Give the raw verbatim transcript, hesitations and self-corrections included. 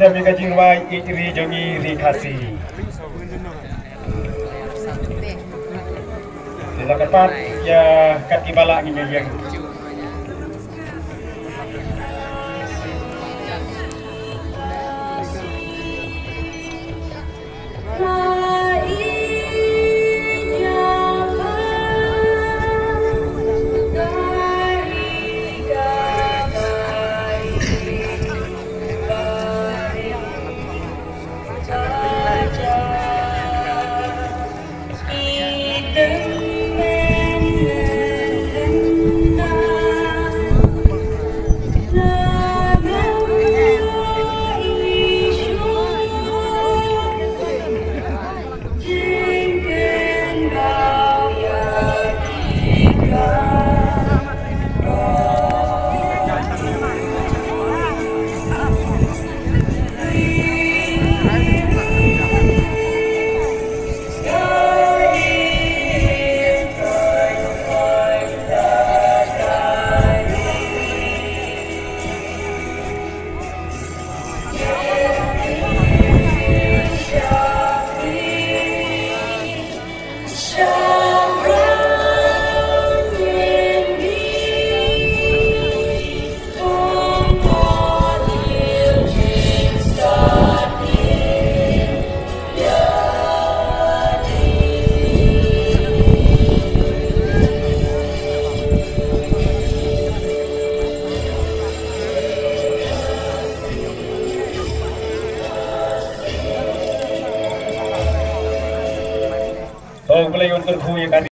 Kami ka jingrwai ïeit ri jong ngi ri Khasi. Ïa la ka pat ïa kat ki balang ngi ïeng. To, U Blei un kyrkhu ïa ka